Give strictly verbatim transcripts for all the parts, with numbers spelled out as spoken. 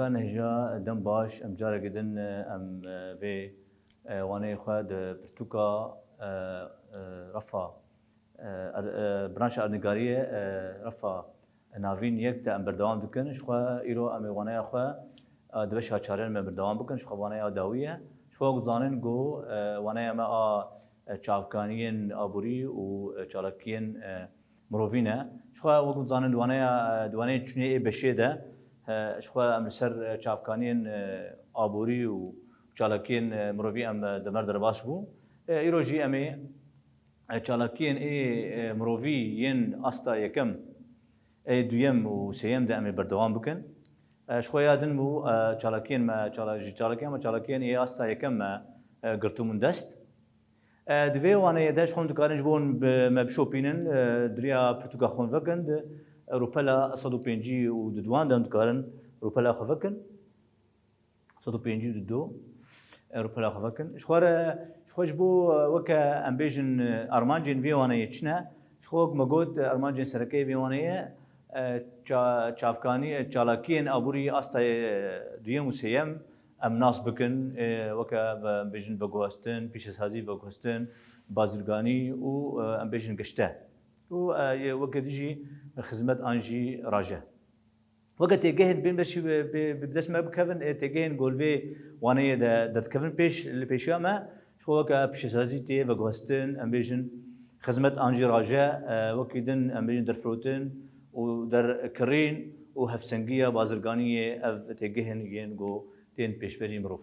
Nehêja, dem baş, em careke din, e, em, e, vê, e, waneyê xwe di pirtûka, e, e, refa, e, er-, e, branşa erdnîgariyê, e, refa navîn yek de em berdewam dikin. Ji xwe îro em ê waneya xwe, e, di beşa çarin me berdewam bikin. Ji xwe waneya dawî ye. Ji xwe wek zanin ku, e, waneya me a, e, çavkaniyên aborî û, e, çalakiyên, e, mirovî ne. Ji xwe wek zanin di waneya, di waneyên çûnê ê beşê de, e, ji xwe em li ser, e, çavkaniyên, e, aborî û çalakiyên, e, mirovî em, e, di me re derbas bû. E, îro jî em ê, e, çalakiyên ê, e, mirovî yên asta yekem, ê duyem û sêyem de em ê berdewam bikin. E, ji xwe ya din bû, e, çalakiyên me, çala-, ji çalakiyên me, çalakiyên ê asta yekem me, e, girtibûn dest. E, di vê waneyê de ji xwe dikarin ji bo hûn bi me bişopînin, e, di riya pirtûka xwe vekin, di rûpela sed û pêncî û duduan de hûn dikarin rûpela xwe vekin. Sed û pêncî û du, e, rûpela xwe vekin. Ji xwe re, ji xwe ji bo, e, weke em bêjin, e, armancên vê waneyê çi ne? Ji xwe wek me got, e, armancên sereke yê vê waneyê, e, ça-, çavkanî, e, çalakiyên aborî asta, e, duyem û sêyem em nas bikin, e, weke ve-, em bêjin veguhestin, pîşesazî veguhestin, bazirganî û, e, em bêjin gişte. Û, e, yê weke dî jî xizmet an jî raje. Weke têgehên bên beşî bi, bi, bi dest me bikevin, ê têgehên ku li vê waneyê de derdikevin pêş, li pêşiya me, ji xwe weke pîşesazî tê veguhestin, em bêjin xizmet an jî raje, e, wekî din em bêjin derfirotin û derkirîn û hevsengiya bazirganiyê ev têgehên yên ku tên pêşberî mirov.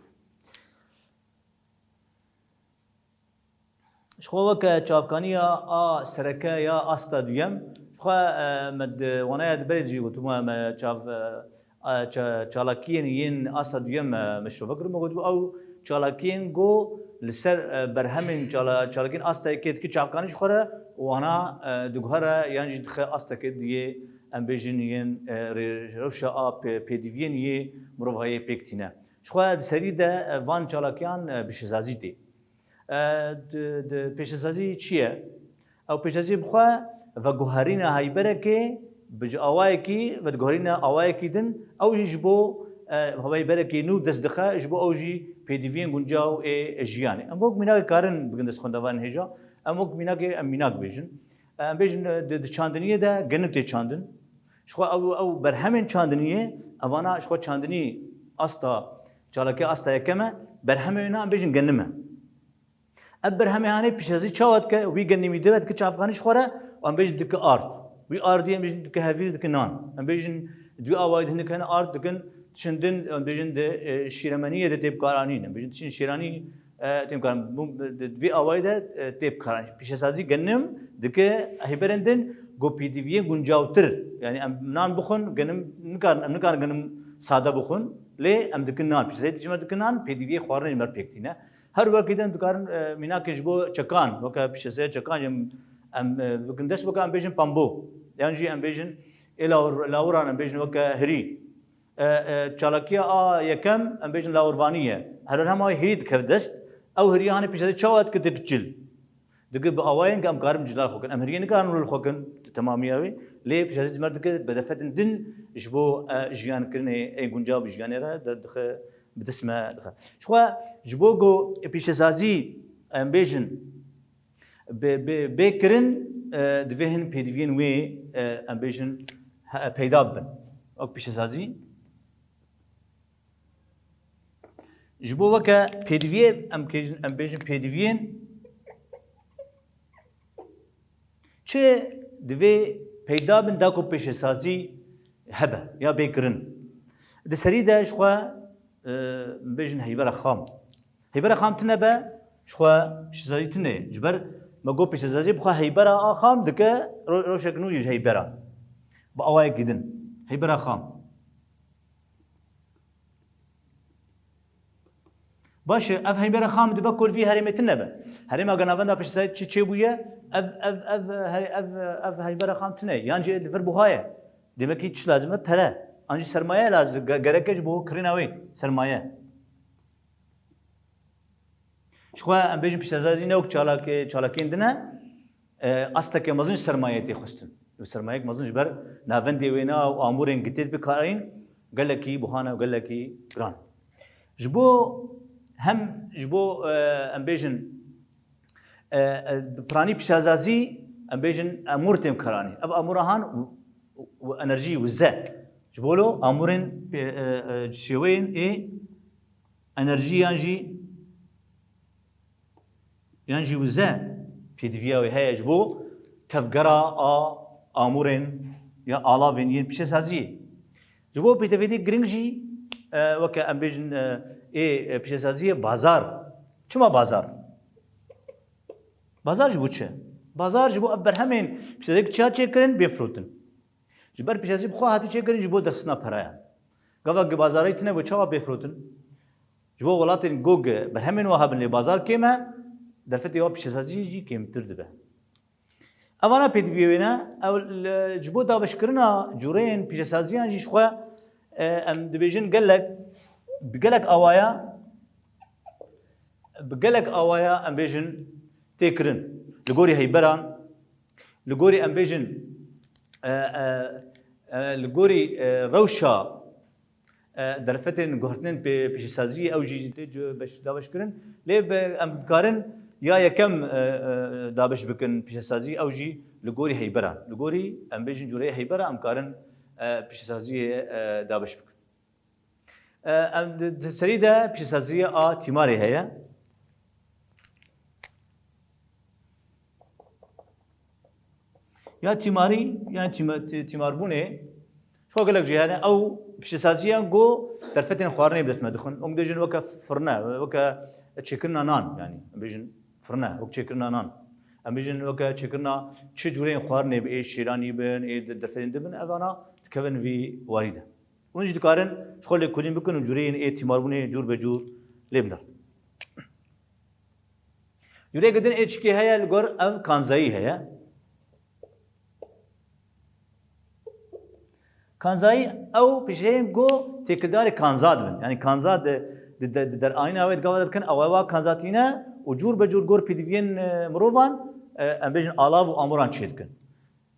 Ji xwe weke çavkaniya a sereke ya asta duyem, ji xwe, e, me di waneya di berê jî gotibû, me çav-, e, a, ça-, çalakiyên yên asta duyem me, me şirove kir, me gotibû ew çalakiyên ku li ser, e, berhemên çala-, çalakiyên asta yekê dike çavkanî ji xwe re û wana, e, diguhere yan jî dixe asteke diyê, em bêjin yên, e, rê-, rewşa a pê-, pêdiviyên yê mirovahiyê pêk tîne. Ji xwe di serî de, e, van çalakiyan, e, pêşesazî tê. E, di, di pêşesazî çi ye? Ew pêşesazî bi xwe veguherîna heyberekê bi ji awayekî, veguherîna awayekî din, ew jî ji bo, e, heyberekê nû dest dixe, ji bo ew jî pêdiviyên guncaw ê jiyanê. Em wek mînakê karin bikin dest xwendevanên hêja, em wek mînakê, em mînak bêjin. Em bêjin, e, di, di çandiniyê de genim tê çandin. Ji xwe ew, ew berhemên çandiniyê, evana ji xwe çandinî asta, çalakê asta yekem e, berhemê wêna em bêjin genim e. Ev berhemê hanê pîşesazî çawa dike, wî genimî dibe dike çavkanî ji xwe re û em bêjin dike ard. Wî ardî em bêjin dike hevîr, dike nan. Em bêjin di wî awayî de hinek hene ard dikin, tişin din em bêjin di, e, şîremeniyê de tê bikaranîn. Em bêjin tişin şîranî, e, tê bikaranîn. Bû, di, di vî awayî de, e, tê bikaranîn. Pîşesazî genim dike heyberên din ku pêdiviyê guncawtir. Yani em nan bixwin, genim nikarin, em nikarin genim sade bixwin. Lê em dikin nan. Pîşesazî dijî me dikin nan, pêdiviyê xwarinê ji me re pêk tîne. Her wekî din dikarin, e, mînakê ji bo çekan, weke pîşesazî çekan jî em, em, e, bikin dest weke em bêjin pambo. Yan jî em bêjin ê lawir-, lawiran em bêjin weke hirî. E, e, çalakiya a yekem em bêjin lawirvanî ye. Her hema hirî dikeve dest. Ew hirî hanê pîşesazî çawa dike dik cil. Dike bi awayên ku em karin cilal xwe kin. Em hiriyê nikarin li xwe kin di temamiya wê. Lê pîşesazî ji me dike bi defetin din ji bo, e, jiyan kirinê ê guncaw bi jiyanê re derdixe, bi dest me dixe. Ji xwe ji bo ku pîşesazî em bêjin bê, bê, bê kirin, e, divê hin pêdiviyên wê, e, em bêjin he-, peyda bibin. Wek pîşesazî. Ji bo weke pêdiviyê, em kêjin, em bêjin pêdiviyên çi divê peyda bin da ku pêşesazî hebe ya bê kirin. Di serî de ji xwe, e, em bêjin heybera xam. Heybera xam tune be, ji xwe pêşesazî tune. Ji ber me got pêşesazî bi xwe heybera a xam dike ro-, rewşek nû jî ji heybera. Bi awayekî din. Heybera xam. Baş e, ev heybera xam dibe ku li vî herêmê tune be. Herêma ge navenda pêşesazî çi çêbûye, ev, ev, ev, hey-, ev, ev heybera xam tune. Yan jî li vir buha ye. Demek ki çi lazim e? Pere. An jî sermaye lazim, ge-, gerek e ji bo kirina wê. Sermaye. Ji xwe em bêjin pîşesazî ne wek çalakê-, çalakiyên din e, e, asteke mezin ji sermayeyê tê xwestin. Û sermayeyek mezin ji ber navendê wêna û amûrên gitê dibe karayîn, Gelekî buha ne û gelekî giran. Ji bo hem ji bo, e, em bêjin, e, e, piranî pîşesazî, em bêjin amûr tên bikaranîn. Ev amûra han û, û enerjî wize. Ji bo lo amûrên pê-, e, e, şêweyên ê enerjî yan jî yan jî wize pêdiviya wê heye ji bo tevgera a amûrên ya alavên yên pîşesaziyê. Ji bo pêdiviyê giring jî, e, weke em bêjin, e, ê, e, pîşesaziyê bazar. Çima bazar? Bazar ji bo çi? Bazar ji bo ev berhemên pîşesaziyê çiya çêkirin bê firotin. Ji ber pîşesazî bi xwe hatî çêkirin ji bo derxistina pereyan. Gava gi bazarê tine bo çawa bê firotin? Ji bo welatên go gi berhemên wa hebin lê bazar kêm e, derfetê wa pîşesazî jî kêmtir dibe. Evana pêdiviyê wê ne, ew li, ji bo dabeşkirina cûreyên pîşesaziyan jî ji xwe, e, em dibêjin gelek, bi gelek awaya, bi gelek awaya em bêjin tê kirin. Li gorî heyberan, li gorî em bêjin, e, e, e, li gorî, e, rewşa e, derfetên guhertinên pê-, pîşesaziyê ew jî tê cu-, beş-, dabeşkirin. Lê bi-, em dikarin ya yekem, e, e, dabeş bikin pîşesazî ew jî li gorî heyberan. Li gorî em bêjin cûreyê heybera em karin, e, pîşesaziyê, e, dabeş bikin. E, em di, di serî de pîşesaziyê a tîmarê heye. Ya tîmarî, yan tîma-, tî-, tîmarbûnê, ji xwe gelek cî hene, ew piştîsaziyan ku derfetên xwarinê bi dest me dixin. Hûn dibêjin weke firne, weke çêkirina nan, yanî, em bêjin firne, wek çêkirina nan. Em bêjin weke çêkirina çi cûreyên xwarinê bi, ê şêranî bin, ê de-, derfetên din bin, evana dikevin vî warî de. Hûn jî dikarin ji xwe lêkolîn bikin û cûreyên ê tîmarbûnê cûr be cûr lê bidin. Cûreke din ê çikê heye, li gor ev kanzayî heye. Kanzayî ew pêşeyên ku têkildarê kanza dibin. Yanî kanza di, di, di, di derayîna wê di gava de dikin, ew ewa kanza tîne û cûr be cûr gor pêdiviyên, e, mirovan, e, em bêjin alav û amoran çêdikin.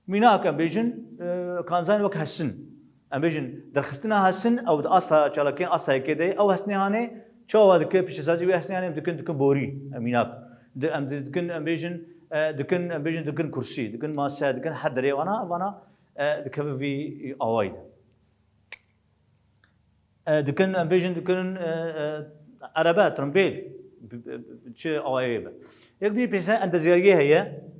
Mînak em bêjin, e, kanzayên wek hesin. Em bêjin derxistina hesin, ew di asta çalakiyên asta yekê de ye. Ew hesinê hanê, çawa dike, piştesazî wê hesinê hanê em dikin, dikin borî, em mînak. Di, em di, dikin, em bêjin, e, dikin, em bêjin dikin kursî, dikin mase, dikin her derê vana, vana, e, dikeve vî awayî de. E, dikin, em bêjin dikin, e, e, erebe, trimbêl, bi, bi, bi, çi awayê be. Yek dî pêşe endezyariyê heye.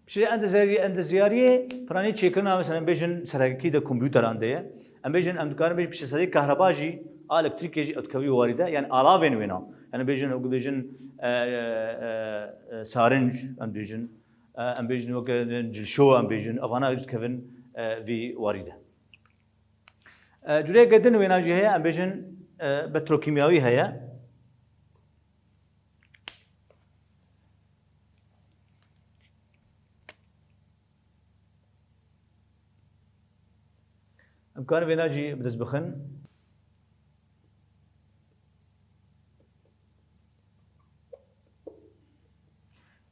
Piştî endezerî-, endeziyariyê piranî çêkirina, mesela, em bêjin serhekî de kompûteran de ye. Em bêjin, em dikarin bêjin piştî serê kahreba jî, a elektrîkê jî ew dikevî warî de, yani alavên wêna. Yani bêjin, ew bêjin, e, e, e, e, sarinc, em bêjin, e, em bêjin weke cilşo, em bêjin, evana jî dikevin, e, vî warî de. E, cûreyeke din wêna jî heye, em bêjin, e, petrokîmyawî heye. Em karin vêna jî bi dest bixin.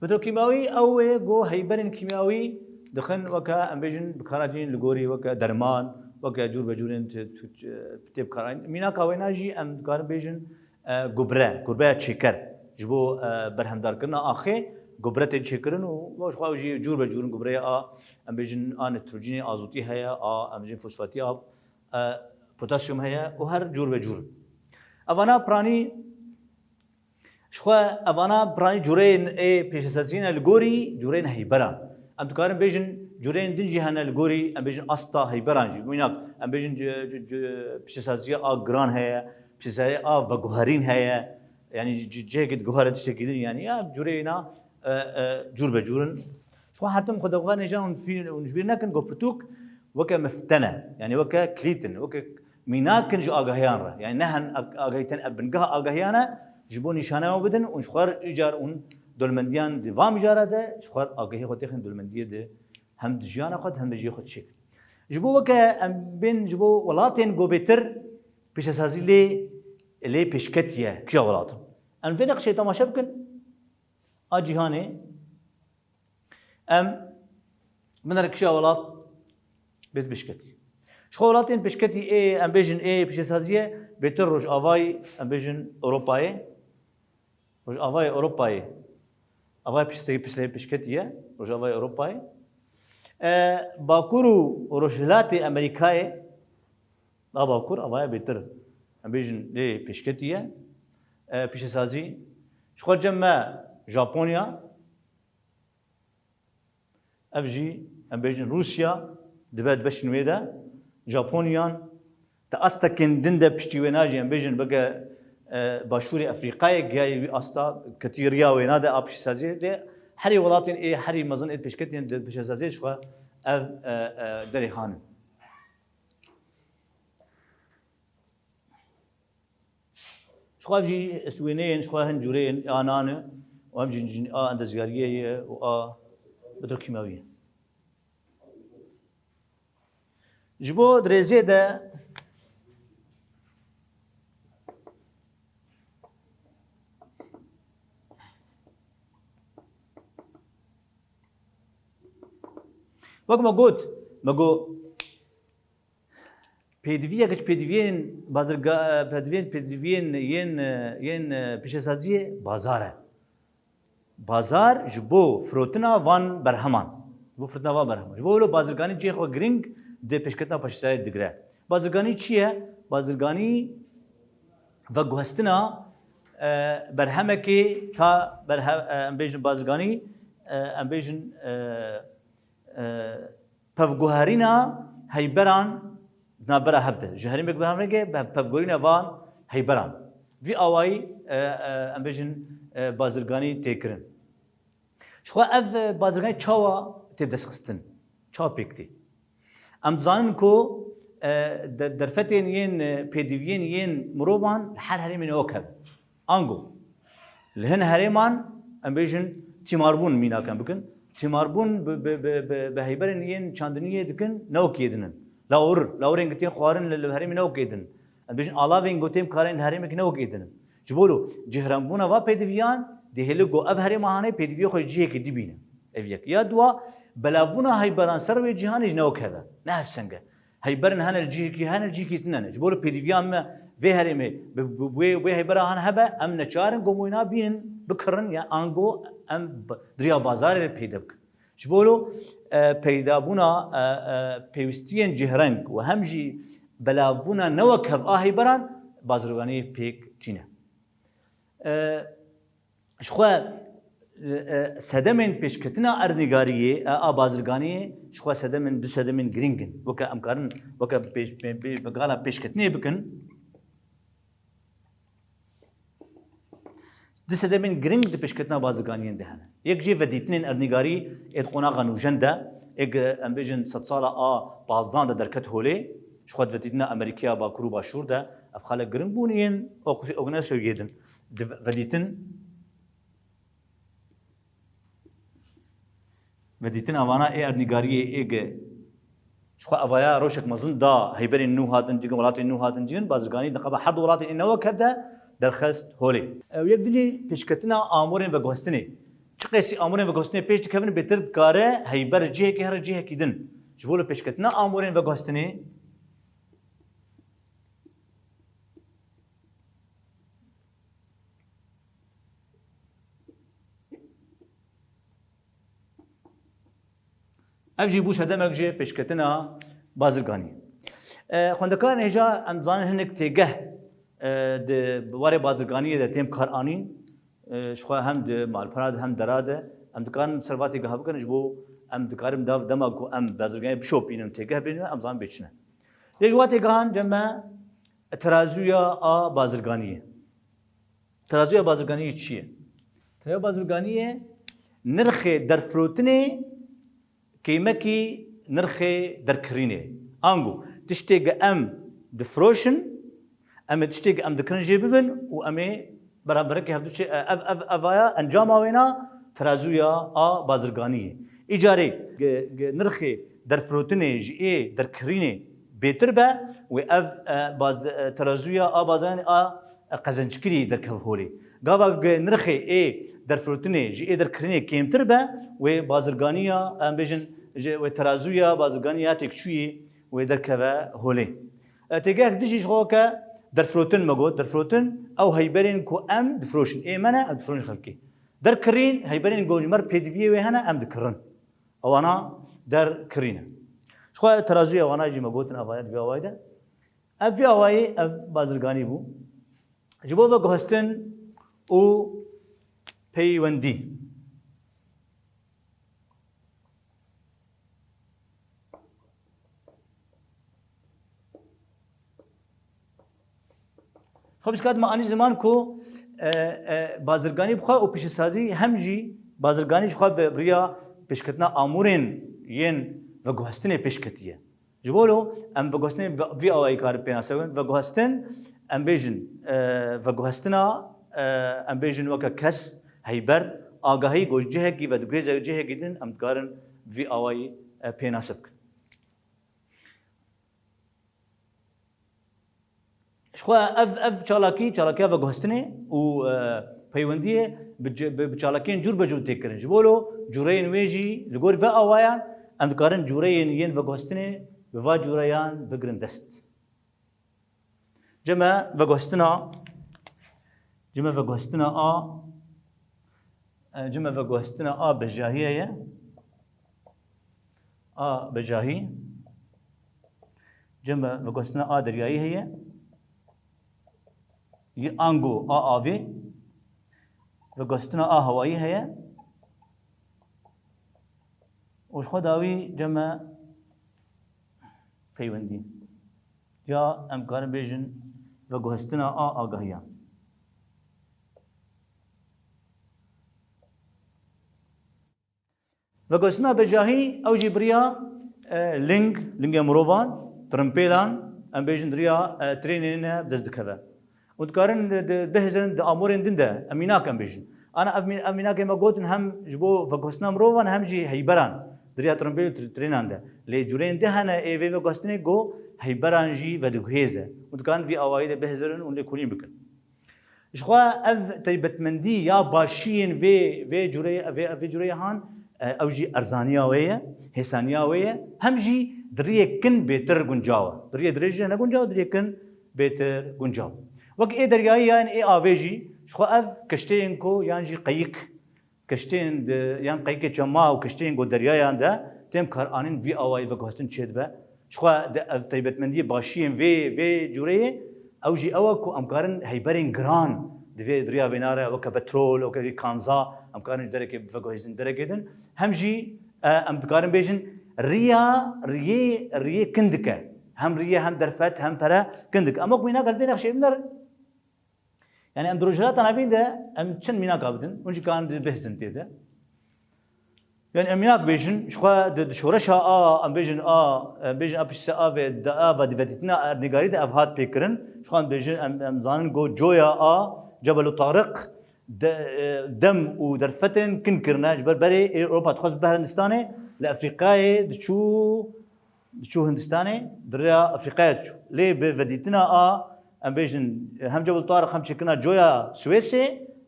Petrokîmyawî ew ê ku heyberên kîmyawî dixin weke, em bêjin, bi kar hatîn li gorî weke derman, weke cûr be cûrên ti-, ti-, tê bi kar hatin. Mînaka wêna jî em dikarin bêjin, e, gubre, gurbeya çêker. Ji bo, e, berhemdarkirina axê gubre tên çêkirin û ji xwe jî cûr be cûr in, gubreya a, em bêjin, a nitrojînê, azotî heye, a, em bêjin, fosfatî a, e, potasyum heye û her cûr be cûr in. Evana piranî Ji xwe evana piranî cûreyên ê pêşesaziyê ne li gorî cûreyên heyberan. Em dikarin bêjin cûreyên din jî hene li gorî, em bêjin asta heyberan jî. Mînak, em bêjin ci-, ci-, ci-, pêşesaziya a giran heye, pêşesaziya a veguherîn heye. Yanî ci-, ci-, cihekê diguhere tiştekî din, yanî ya cûreyê na, e, e, cûr be cûr in. Ji xwe her tim xwe dixwe nêcan hûn fî-, hûn ji bîr nekin, ku pirtûk weke mifte ne. Yanî weke kilît in, weke mînak in ji agahiyan re. Yanî ne hen ag-, agahî ten ev bingeha agahiyan e, ji bo nîşaneya wan bidin û ji xwe re îcar ûn dolmendiyan di van mijara de ji xwe re agahiyê xwe têxin dolmendiyê di hem di jiyana xwe de hem di jiyê xwe diçêkin. Ji bo weke em bên ji bo welatên gobêtir pêşesazî lê, lê pêşketiye kija welat in. Em vê neqşeyê temaşe bikin. A cîhanê em Binêrkişa welat bêt pêşketî. Ji xwe welatên pêşketî ê, em bêjin, ê pêşesaziyê bêtir Rojavayê, em bêjin Ewropayê. Rojavayê Ewropayê. Avayê piştê, piştê pêşketî ye, Rojavayê Ewropayê. E, Bakur û Rojhilatê Amerîkayê, a Bakur, avayê bêtir, em bêjin lê pêşketî ye. E, pêşesazî. Ji xwe cem me Japonya, ev jî, em bêjin, Rûsya dibe di beşên wê de, Japoniyan di astekên din de piştî wêna jî, em bêjin, weke, e, Başûrê Efrîqayê gihayê wî asta, ketî riya wêna de a pêşesaziyê, lê herî welatên ê herî mezin ê pêşketiyên di pêşesaziyê ji xwe ev, e, e, derê han in. Ji xwe ev jî wêneyên, ji xwe hin cûreyên a nan e û em jî, jî a endezgariyê ye û a petrokîmyawî ye. Ji bo dirêziyê de wek me got, me got, pêdiviyek ji pêdiviyên bazirga-, pêdiviyên, pêdiviyên yên, yên, e, pêşesaziyê bazar e. Bazar ji bo firotina van berheman. Ji bo firotina van berheman. Ji bo wilo bazirganî cihê xwe girîng di pêşketina pêşesaziyê digire. Bazirganî çi ye? Bazirganî veguhestina, e, berhemekê ta berhe-, e, em bêjin bazirganî, e, em bêjin, e, e, pevguherîna heyberan di navbera hev de. Ji herêmek berhemrêke be pevguherîna van heyberan. Vî awayî, e, e, em bêjin, e, bazirganî tê kirin. Ji xwe ev, e, bazirganî çawa tê destxistin? Çawa pêk tê? Em dizanin ku, e, de-, derfetên yên, e, pêdiviyên yên mirovan li her herêmê ne wek hev in. Ango, li hin herêman, em bêjin, tîmarbûn mînak em bikin. Tîmarbûn bi, bi, bi, bi, bi heyberên yên çandiniyê dikin, ne wek yê din in. Lawir, lawirên girtiyên xwarin li, li herêmê ne wek yê din in. Em bêjin, alavên gotêm karên li herêmekî ne wek yê din in. Ji bo lo cihrangbûna va pêdiviyan, dihêle ku ev herêma hanê pêdiviyê xwe ji cihekî dî bîne. Ev yek. Ya dua, belavbûna heyberan ser wê cîhanê jî ne wek hev e. Ne hevseng e. Heyberên hene li cihekî hene, li cihekî din hene. Ji bo li pêdiviya me vê herêmê bi, bi, bi wê, wê heybera hene hebe, em neçar in ku em wêna bînin, bikirin, ya ango em b-, di riya bazarê re peyde bikin. Ji bo lo, e, peydabûna, e, e, pêwîstiyên cihreng û hem jî belavbûna ne wek hev a heyberan bazirganiyê pêk tîne. E, Ji xwe, e, e, sedemên pêşketina erdnîgariyê, e, a bazirganiyê, ji xwe sedemên, du sedemên girîng in. Weke em karin, weke pêş-, pê-, pê-, bi gala pêşketinê bikin. Du sedemên girîng di pêşketina bazirganiyên de hene. Yek jê vedîtinên erdnîgarî ê di qonaxa nûjen de, ê, em bêjin sedsala a pazdan de derket holê, ji xwe di vedîtina Amerîkaya Bakur û Başûr de, ev xalek girîng bûn yên Oqs-, Oqnasyoyê din. Di ve-, vedîtin Vedîtina vana ê erdnîgariyê ê ge ji xwe evaya rewşek mezin da heyberên nû hatin cigin, welatên nû hatin cigin, bazirganî di qeba her du welatên ê newek hev de derxist holê. Ew yek din jî pêşketina amûrên veguhestinê. Çi qasî amûrên veguhestinê pêş dikevin, bêtir dikare heyber cihekî here cihekî din. Ji bo li pêşketina amûrên veguhestinê, Ev jî bû sedemek ji pêşketina bazirganî. E, xwendekarên hêja em dizanin hinek têgeh, e, di warê bazirganiyê de tên karanîn. E, ji xwe hem di malpera de hem dera de em dikarin ser va têgeha bikin, ji bo em dikarin da-, dema ku em bazirganiyê bişopînin, têgeh bînin, em zanin bê çi ne. Yek ji wa têgehan cem me terazûya a bazirganiyê. Terazûya bazirganiyê çi ye? Terazûya bazirganiyê nirxê derfirotinê kêmekî nirxê derkirînê. Ango, tiştê ge em difiroşin, em ê tiştê ge em dikirin jê bibin û em ê beramberekê hevdu çê, ev, ev, ev aya encama wêna terazûya a bazirganiyê. Îcarê ge, ge nirxê derfirotinê ji ê derkirînê bêtir be, wê ev, e, baz-, e, terazûya a bazirganê a, e, qezenckirî derkev holê. Gava ge nirxê ê derfirotinê ji ê derkirînê kêmtir be, wê bazirganiya, em bêjin, ji wê terazûya bazirganî ya têkçûyî wê derkeve holê. E, têgehek din jî ji xwe ke derfirotin me got, derfirotin ew heyberên ku em difiroşin. Ê me ne, em difiroşin xelkê. Derkirîn, heyberên ku ji me re pêdiviyê wê hene, em dikirin. Ewana derkirî ne. Ji xwe terazûya wana jî me gotin, ev aya di vê awayî de. Ev vî awayî ev bazirganî bû. Ji bo veguhestin û peywendî. Xwe biskatime anî ziman ku, e, e, bazirganî bi xwe û pîşesazî hem jî bazirganî ji xwe bi riya pêşketina amûrên yên veguhestinê pêş ketiye. Ji bo lo em veguhestinê vî awayî karin pê nas bikin. Veguhestin, em bêjin, e, veguhestina, e, em bêjin weke kes, heyber, agahî ku ji cihekî vediguhêze cihekî din, em dikarin vî awayî, e, pê nas bikin. Ji xwe ev, ev çalakî, çalakiya veguhestinê û, e, peywendiyê bi c-, bi, bi çalakiyên cûr be cûr tê kirin. Ji bo lo cûreyên wê jî li gor ve awayan em dikarin cûreyên yên veguhestinê bi va cûreyan bigirin dest. Cem e veguhestina, cem e veguhestina a, e, cem e veguhestina a bejahiyê ye. A bejahî, cem e veguhestina a deryayî heye. Yê ango a avê, veguhestina a hewayî heye. Û ji xwe dawî cem e peywendî. Ya em karin bêjin veguhestina a agahiya. Veguhestina bejahî ew jî bi riya, e, ling, lingê mirovan, tirimpêlan, em bêjin di riya, e, trênê ne dest dikeve. Û dikarin di, di, bihêzin di amûrên din de, em mînak em bêjin. Ana ev mî-, ev mînakê me gotin hem ji bo veguhestina mirovan hem jî heyberan di riya tirimpêl û tri-, trênan de. Lê cûreyên din hene ê vê veguhestinê ku heyberan jî vediguhêze. Û dikarin vî awayî de bihêzirin û lêkolîn bikin. Ji xwe ev taybetmendî ya başiyên vê, vê cûreyê, vê, vê cûreyê han, e, ew jî erzaniya wê ye, hêsaniya wê ye, hem jî di riyê kin bêtir guncaw e. Di riyê dirêj jî ne guncaw, di riyê kin bêtir guncaw. Wek ê deryayî yan ê avê jî, ji xwe ev keşteyên ku yan jî qeyik, keşteyên di, yan qeyikê çema û keşteyên ku deryayan de tên karanîn vî awayî veguhestin çêdibe. Ji xwe di ev taybetmendiyê başiyên vê, vê cûreyê, ew jî ew e ku em karin heyberên giran di vê, di riya vêna re weke petrol, weke kanza, em karin ji derekê veguhêzin derekê din. Hem jî, e, em dikarin bêjin riya, riyê, riyê kin dike. Hem riye hem derfet hem pere kin dike. Em wek mînak li vê nexşê binerin. Yani em di Rojhilata Navîn de em çend mînaka bidin, hûn jî karin bihêzin tê de. Yani em mînak bêjin, ji xwe di, di şoreşa a, em bêjin a, em bêjin a piştse a vê, di a ve, di vedîtina erdnîgarî de ev hat pêkirin. Ji xwe em bêjin, em, em zanin ku coya a Cebel û Tariq de, e, dem û derfetên kin kirine. Ji ber berê ê Ewropa dixwest bibe Hindistanê, li Efrîkayê diçû diçû Hindistanê, di rêya Efrîkaya diçû. Lê bi vedîtina a, em bêjin, hem Cebel Tariq hem çêkirina coya Swêsê,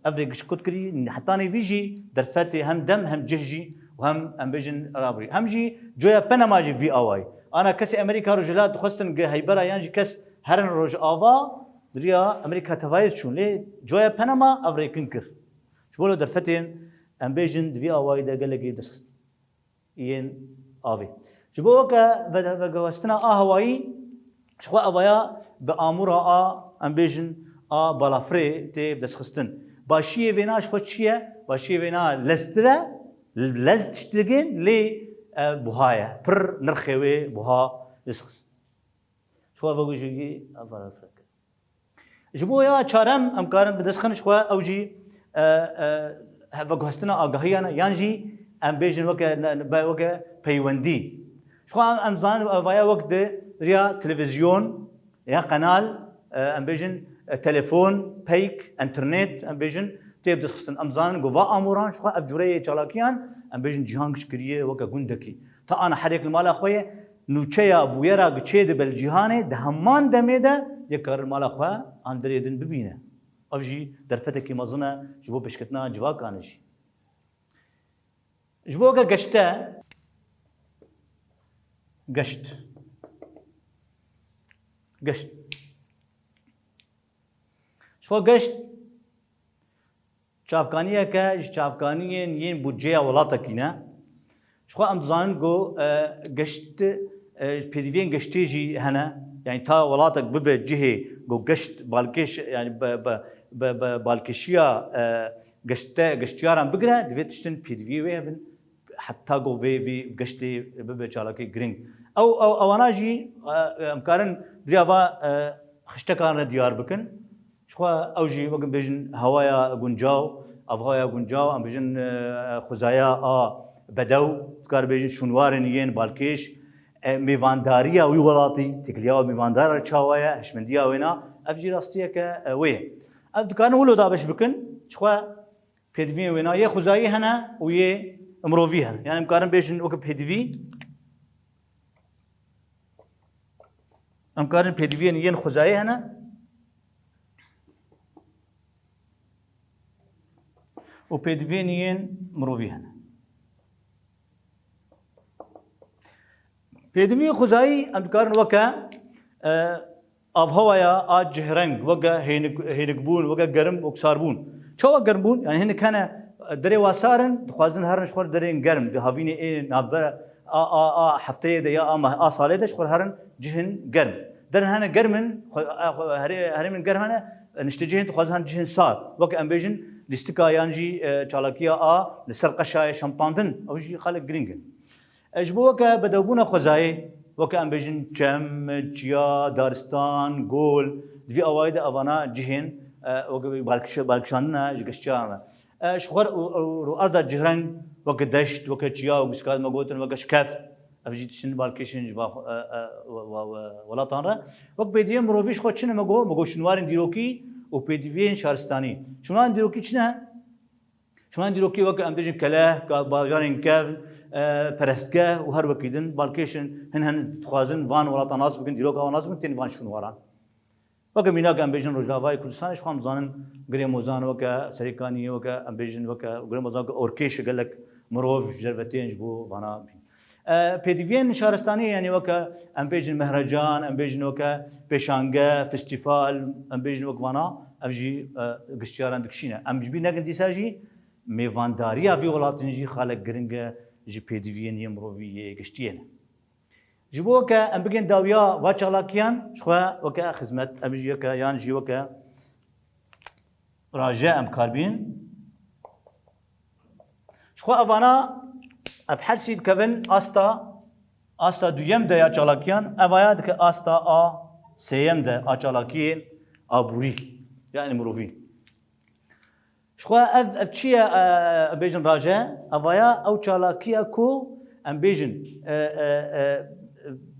ev rê gişt kut kirî, hetanî vî jî derfetê hem dem hem cih jî û hem, em bêjin, rabûyî. Hem jî coya Panama jî vî awayî. Ana kesê Amerîka Rojhilat dixwestin gi heybera yan jî kes herin Rojava, di rêya Amerîka Tevayê diçûn. Lê coya Panama ev rê kin kir. Ji bo derfetên, em bêjin, di vî awayî de gelekî destxist. yên avê. Ji bo weke ve-, veguhestina a hewayî, ji xwe evaya bi amûra a, em bêjin, a balafirê tê destxistin. Başiyê vêna ji xwe çi ye? Başiyê vêna leztir e, lez tişt digên, lê, e, buha ye. Pir nirxê wê buha destxist. Ji xwe vegujî ev balafirek. Ji bo ya çarem em karin bi dest xin ji xwe ew jî, e, e, veguhestina agahiyan e, yan jî em bêjin weke, ne, ne, be-, weke peywendî. Ji xwe em, em zanin ev vaya wek di riya televîzyon ya qenal, e, em bêjin, e, telefon, peyk, înternet, em bêjin, tê dixistin. Em zanin ku va amûran ji xwe ev cûreyê çalakiyan, em bêjin, cîhan giş kiriye weke gundekî. Ta ana herêk li mala xwe ye, nûçeya bûyera giçê dibe li cîhanê, di heman demê de yek kar li mala xwe an derê din bibîne. Ev jî derfetekî mezin e ji bo pêşketina civakan jî. Ji bo weke geşte, Geşt. Geşt. Ji xwe geşt çavkaniyeke ji çavkaniyên yên budceya welatekî ne. Ji xwe em dizanin ku, e, geşt, e, pêdiviyên geştê jî hene. Yani ta welatek bibe cihê ku geşt balkêş, yani be, be, be, be balkêşiya, e, geşte, geştiyaran bigire, divê tiştin pêdiviyê wê hebin. Heta ku vê, vê geştê bibe çalakê giring. Ew, ew, ewana jî, e, em karin diriya va, e, xiştekan re diyar bikin. Ji xwe ew jî wek em bêjin hewaya guncaw, avhewaya guncaw, em bêjin, e, xwezaya a bedew, dikar bêjin şûnwarên yên balkêş, e, mêvandariya wî welatî, têkiliya wî mêvandar re çawa ye, hişmendiya wê na, ev jî rastiyeke, e, wê ye. Ev dikarin wilo dabeş bikin, ji xwe pêdiviyên wêna yê xwezayî hene û yê mirovî hene. Yani em karin bêjin weke pêdivî, em karin pêdiviyên yên xwezayî hene û pêdiviyên yên mirovî hene. Pêdivî xwezayî em dikarin weke, e, avhewaya a cihreng, weke hênik-, hênikbûn, weke germ û sarbûn. Çawa germbûn? Yani hinek hene, e, derê wa sar in, dixwazin herin ji xwe derên germ, di havînê ê navbera a, a, a hefteyê de ya a meh, a salê de ji xwe herin cihên germ. Derin hene germ in, xwe, a, xwe, herê-, herêmên germ hene, e, niştecihên dixwazin herin cihên sar. Weke em bêjin lîstika yan jî, e, çalakiya a li ser qeşayê şempandin, ew jî xalek girîng in. E, ji bo weke bedewbûna xwezayê, weke em bêjin çem, çiya, daristan, gol, di vî awayî de evana cihên, e, weke balkiş-, balkişandina ji geştiyaran re. E, ji xwe û, û, rûarda cihreng weke deşt, weke çiya û giskar me gotin, weke şikeft, ev jî tiştin balkêşin ji va, e, e, we-, we-, we-, welatan re. Wek pêdiviyên mirovî ji xwe çi ne me got, me got şûnwarên dîrokî û pêdiviyên şaristanî. Şûnwarên dîrokî çi ne? Şûnwarên dîrokî weke em bêjin keleh, ka-, bajarên kevn, e, perestgeh û her wekî din balkêş in, hin hin dixwazin van welatan nas bikin, dîroka wan nas bikin, tên van şûnwaran. Weke mînak em bêjin Rojavayê Kurdistanê, ji xwe em dizanin Girê Mozan weke Serêkaniyê, weke em bêjin weke Girê Mozan weke orkêşe gelek mirov ji derve tên ji bo vana bîn. E, pêdiviyên şaristanî, yani weke em bêjin mehrecan, em bêjin weke pêşange, festîval, em bêjin wek vana, ev jî, e, giştiyaran dikişîne. Em ji bîr nekin dîsa jî mêvandariya vî welatin jî xalek giring e ji pêdiviyên yê mirovî yê giştiyê ne. Ji bo weke em bigên dawiya va çalakiyan, ji xwe weke xizmet, em jî weke, yan jî weke raje em karbîn. Ji xwe evana ev hersî dikevin asta, asta duyem de ya çalakiyan, evaya dike asta a sêyem de a çalakiyên aborî, yani mirovî. Ji xwe ev, ev çi ye, e, em bêjin raje? Evaya ew çalakiya ku em bêjin, e, e, e,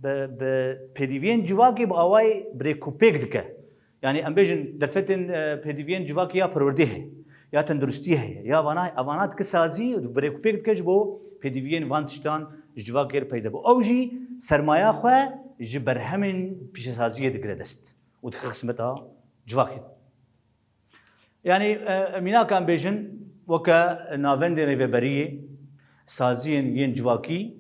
bi, bi pêdiviyên civakê bi awayî birêkûpêk dike. Yani em bêjin derfetên, e, pêdiviyên civakê ya perwerdê heye, ya tenduristiyê heye, ya vana, evana dike sazî û birêkûpêk dike ji bo pêdiviyên van tiştan ji civakê re peyda bo. Ew jî sermaya xwe ji berhemên pîşesaziyê digire dest û dixe xizmeta civakê. Yani, e, mînaka em bêjin weke navendên rêveberiyê, saziyên yên civakî,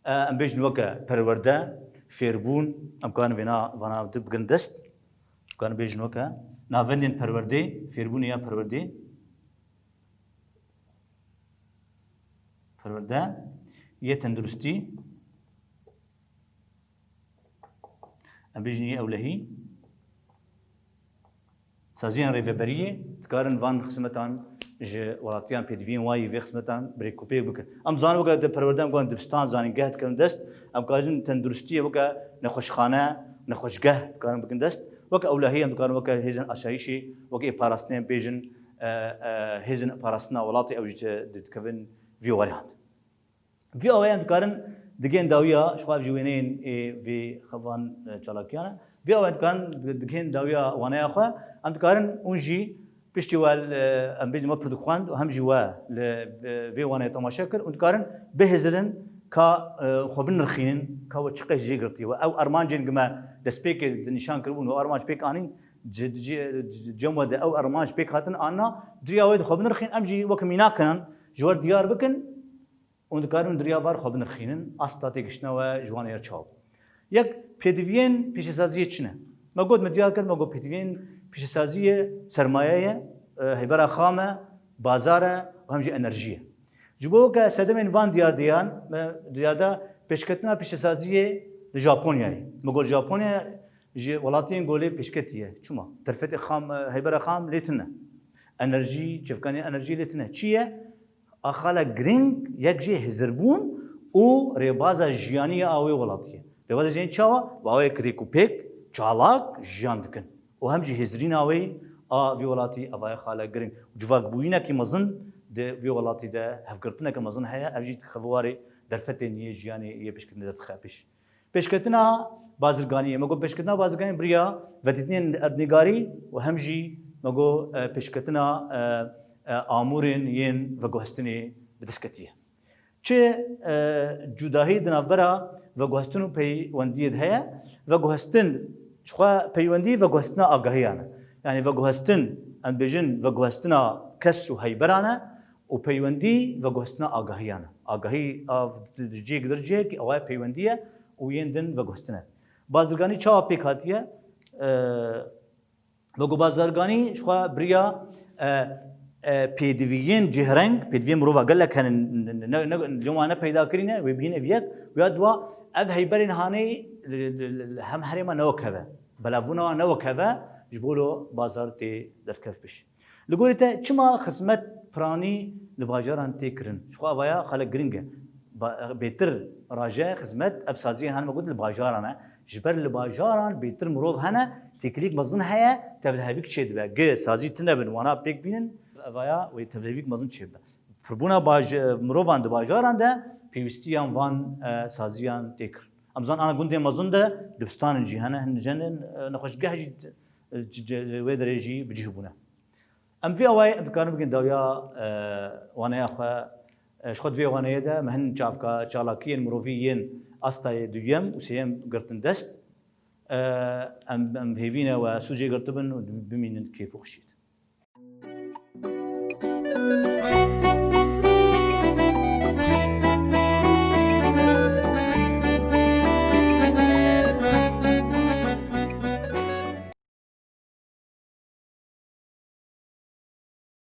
e, em bêjin weke perwerde, fêrbûn, em karin vêna, vana di bigrin dest. Em karin bêjin weke navendên perwerdê, fêrbûnê ya perwerdê, perwerde, yê tenduristî, em bêjin yê ewlehî, saziyên rêveberiyê dikarin van xizmetan ji welatiyan pêdiviyên wayî vê xizmetan birêkûpêk bikin. Em dizanin weke di perwerde em guhan dibistan, zanîngeh dikevin dest, em karin tenduristiyê weke nexweşxane, nexweşgeh dikarin bikin dest, weke ewlehî em dikarin weke hêzên asayîşê, weke ê parastinê em bêjin, e, e, hêzên parastina welatê ew jî di-, dikevin vî warê hand. Vî awayê em dikarin digên dawiya, ji xwe ev jî wêneyên ê vê xevan, e, çalakiyan e. Vî awayê em dikarin di-, digên dawiya waneya xwe. Em dikarin hûn jî piştî we, e, em bêjin we pirtûk xwend û hem jî we li, e, vê waneyê temaşe kir. Hûn dikarin bihêzirin ka, e, xwe binirxînin ka we çiqas jê girtî. We ew armancên ku me destpêkê di nîşan kiribûn, we armanc pêk anîn, ci, ci, ci, cem we de ew armanc pêk hatin anna, diriya wê di xwe binirxîn, em jî wek mînak kirin, ji we re diyar bikin. Hûn dikarin di riya var xwe binirxînin, asta têgiştina we ji wan ya çawa? Yek, pêdiviyên pêşesaziyê çi ne? Me got, me diyar kir, me got pêdiviyên pêşesaziyê sermaye ye, e, heybera xam e, bazar e û hem jî enerjî ye. Ji bo weke sedemên van diyardiyan, me diyarda pêşketina pêşesaziyê li Japonyayê. Me got Japonya ji welatiyên golê pêşketî ye. Çima? Derfetê xam, e, heybera xam lê tune. Enerjî, çivkanê enerjî lê tune. Çi ye? A xala giring yek jê hizirbûn û rêbaza jiyanî ya a wê welatî ye. Rêbaza jiyanî çawa? Bi awayek rêkûpêk, çalak jiyan dikin. Û hem jî hizirîna wê a vî welatî, eva ye xala giring. Civakbûyînekî mezin di vî welatî de, hevgirtineke mezin heye, ev jî dixe vê warê derfetên yê jiyanê yê pêşketinê de dixe pêş. Pêşketina bazirganiyê. Me got pêşketina bazirganiyê bi riya vedîtinên erdnîgarî û hem jî me got, e, pêşketina, e, e, amûrên yên veguhestinê bi dest ketiye. Çi, e, cudahî di navbera veguhestin û peywendiyê de heye? Veguhestin, jixwe peywendî veguhestina agahiyan e. Yanî veguhestin, em dibêjin veguhestina kes û heyberan e û peywendî veguhestina agahiyan e. Agahî a di cihek dir cihek, ew ê peywendî ye û yên din veguhestin e. Bazirganî çawa pêk hatiye? E, Vego bazirganî jixwe bi riya, e, e, pêdiviyên cêhreng, pêdiviyên mirova gelek hene, ne, ne, ne, lê wan ne peyda kirîne, wê bihîne ev yek, ya dua, ev heyberên hanê li, li, li, li hem herêma ne wek hev e. Belavbûna wan ne wek hev e, ji bo lo bazar tê derkev pêş. Li gorî te çima xizmet piranî li bajaran tê kirin? Jixwe evaya xalek giring e. Ba-, bêtir raje xizmet, ev saziyên hene me got li bajaran e. Ji ber li bajaran bêtir mirov hene, têkilîk mezin heye, tevlihevîk çêdibe. Gi sazî tune bin, wana pêk bînin, evaya wê tevlihevîk mezin çêbibe. Pirbûna baj-, mirovan di bajaran de pêwîstiyan van, e, saziyan tê kirin. Em zan ana gundên mezin de dibistan in jî hene, hin jin in, e, nexweşgeh jî, e, c-, c-, wê derê jî bi cih bûne. Em vê awayê em dikarin bikin dawiya, e, waneya xwe. E, ji xwe di vê waneyê de me hin çavka çalakiyên mirovî yên astayê duyem û sêyem girtin dest. E, em, em hêvî ne we sûcê girtibin û bimînin kêf û xişî de.